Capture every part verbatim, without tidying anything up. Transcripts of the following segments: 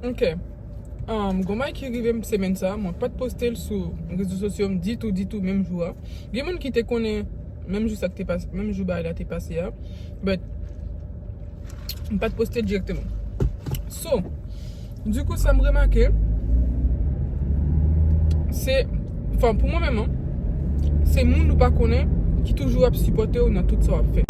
Ok. Um, gon bagay ki rive m semèn sa, mwen pa t poste l sou rezo sosyo m ditou, ditou, menm jou a. Gen moun ki te konnen menm jou sa k te pase, menm jou bagay la te pase a. But, m pa t poste l dirèkteman. So, dikou, sa m remake, se, enfin, pou mwen menm, an, se moun ou pa konnen ki toujou ap sipòte w nan tout sa w ap fè.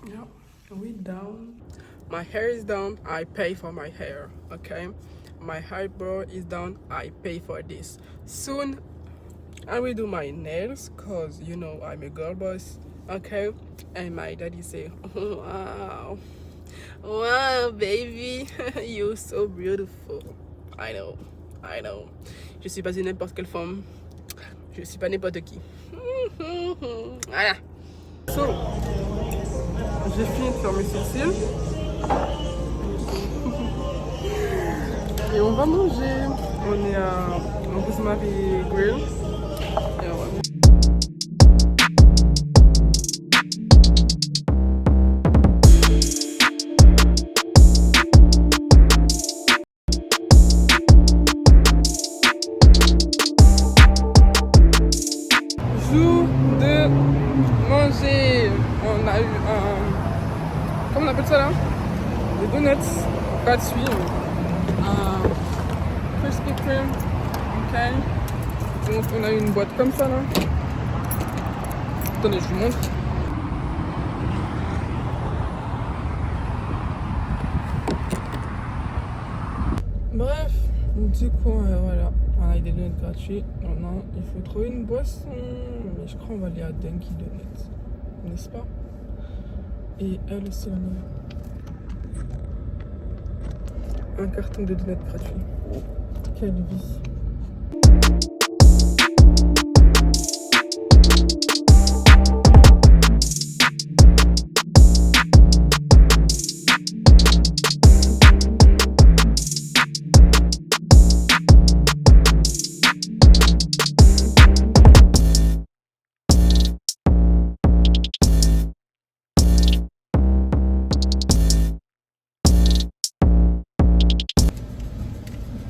Yep, we done. My hair is done. I pay for my hair, okay? My eyebrow is done. I pay for this. Soon, I will do my nails, 'cause you know I'm a girl boss, okay? And my daddy say, "Wow, wow, baby, you're so beautiful." I know, I know. Je suis pas une n'importe quelle femme. Je suis pas n'importe qui. Voilà. So, j'ai fini de faire mes sourcils. Et on va manger. On est à, on peut se marier grill. Et on va Jour de manger. On a eu un, comment on appelle ça là? Des donuts gratuits. Un Krispy Kreme. Ok. Donc, on a eu une boîte comme ça là. Attendez, je vous montre. Bref, du coup, euh, voilà. On a eu des donuts gratuits. Maintenant, il faut trouver une boisson. Mais je crois qu'on va aller à Dunkin' Donuts. N'est-ce pas? Et elle aussi, elle a un carton de donuts gratuits. Quelle vie.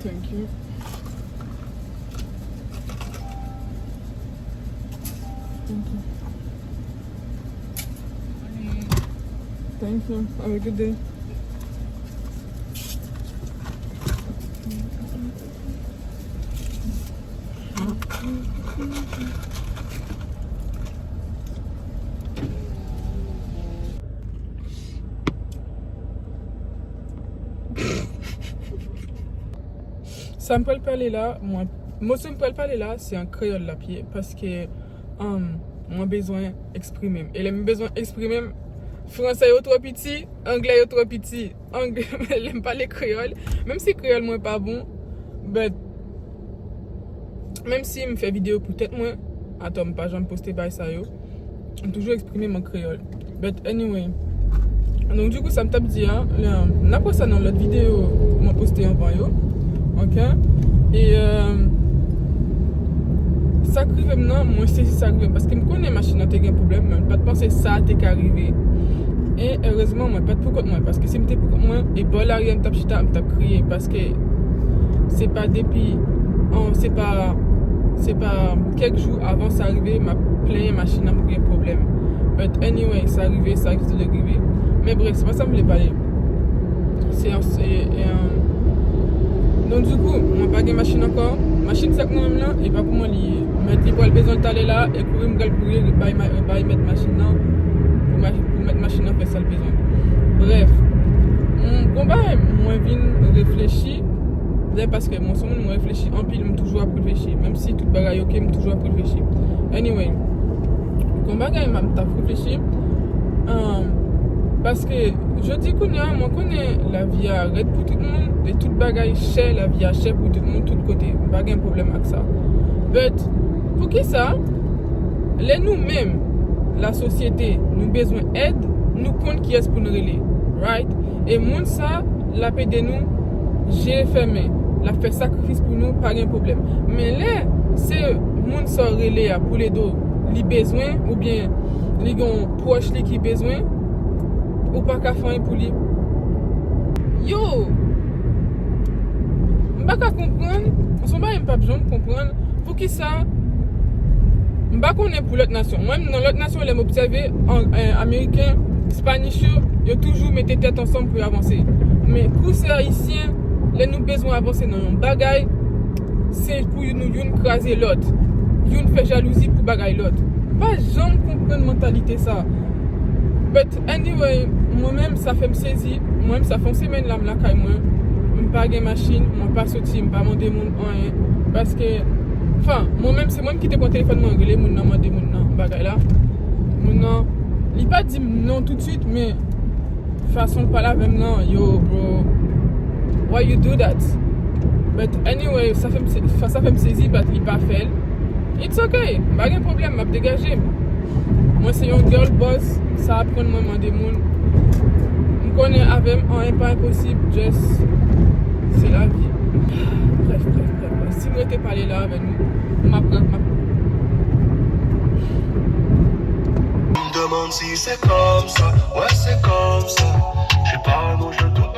Thank you. Thank you. Thank you. Have a good day. Sa m pral pale la, mwen, mo sa m pral pale la, se an kreyòl l ap ye, paske, um, mwen bezwen eksprime m. E lè m bezwen eksprime m, fransè yo twò piti, anglè yo twò piti. Ang-, lè m pale kreyòl, menm si kreyòl mwen pa bon, but menm si m fè videyo pou tèt mwen, atò m pa janm poste bagay sa yo, m toujou eksprime m an kreyòl. But anyway, donk, dikou, sa m t ap di a, lè, n ap wè sa nan lòt videyo mwen poste anvan yo. Ok? E, euh, sa k rive m nan, mwen sezi sa k rive m, paske m konnen machin nan te gen pwoblèm, men m pa t panse sa te ka rive. E Erezman, mwen pa t pou kont mwen, paske si m te pou kont mwen, e bò lari a m t ap chita, m t ap kriye, paske se pa depi, an, se pa, se pa kèk jou avan sa rive, m ap plenyen machin nan pou gen pwoblèm. But anyway, sa rive, sa rive, rive. Men bref, se pa sa m vle pale. Se, se, e, an, donk, dikou, mwen pa gen machin ankò. Machin sa k nan men m lan, e pa pou mwen li ye. Mèt li pral bezwen l talè la, e kouri m pral kouri bay, ma- bay mèt machin nan pou, ma- pou mèt machin nan fè sa l bezwen. Bref, m- gon bagay mwen vin reflechi, lè paske mwen se yon moun mwen reflechi anpil, m toujou ap reflechi. Menm si tout bagay oke, m toujou ap reflechi. Anyway, gon bagay m ap t ap reflechi, um, paske jodi kounye a, mwen konnen lavi a rèd pou tout moun, e tout bagay chè, lavi a chè pou tout moun, tout kote. M pa gen pwoblèm ak sa. But, poukisa, lè nou menm, lasosyete, nou bezwen èd, nou konn kiyès pou n rele, right? E moun sa, l ap ede nou je fèmen. L ap fè sakrifis pou nou, pa gen pwoblèm. Men lè se moun sa w rele a pou l ede w, li bezwen, oubyen li gen yon pwòch li ki bezwen, ou pa ka fè anyen pou li. Yo! M pa ka konprann, se yon bagay m p ap janm konprann, poukisa, m pa konnen pou lòt nasyon. Mwen, nan lòt nasyon, lè m obsève, an- en, ameriken, spanish yo, yo toujou mete tèt ansanm pou yo avanse. Men pou se ayisyen, lè nou bezwen avanse nan yon bagay, se pou nou youn kraze lòt, youn fè jalouzi pou bagay lòt. M pa janm konprann mantalite sa. But anyway, mwen menm, sa fè m sezi. Mwen menm, sa fè yon semèn la m lakay mwen. M pa gen machin, mwen pa soti, m pa mande moun anyen. Paske, anfen, mwen menm, se mwen ki te pran telefòn mwen, rele moun nan, mande moun nan bagay la. Moun nan, li pa di m non tout suit, men fason l pale avè m nan, yo, bro, why you do that? But anyway, sa fè m se- sa fè m sezi, but li pa fè l. It's ok, m pa gen pwoblèm, m ap degaje m. Mwen se yon girl boss, sa aprann mwen mande moun. M konnen avè m, anyen pa enposib, just, se lavi. Bref, bref, bref, bref. Si m rete pale la avè nou, m ap, m ap M demann si se kòmsa, wè se kòmsa. Je sais pas, non, je doute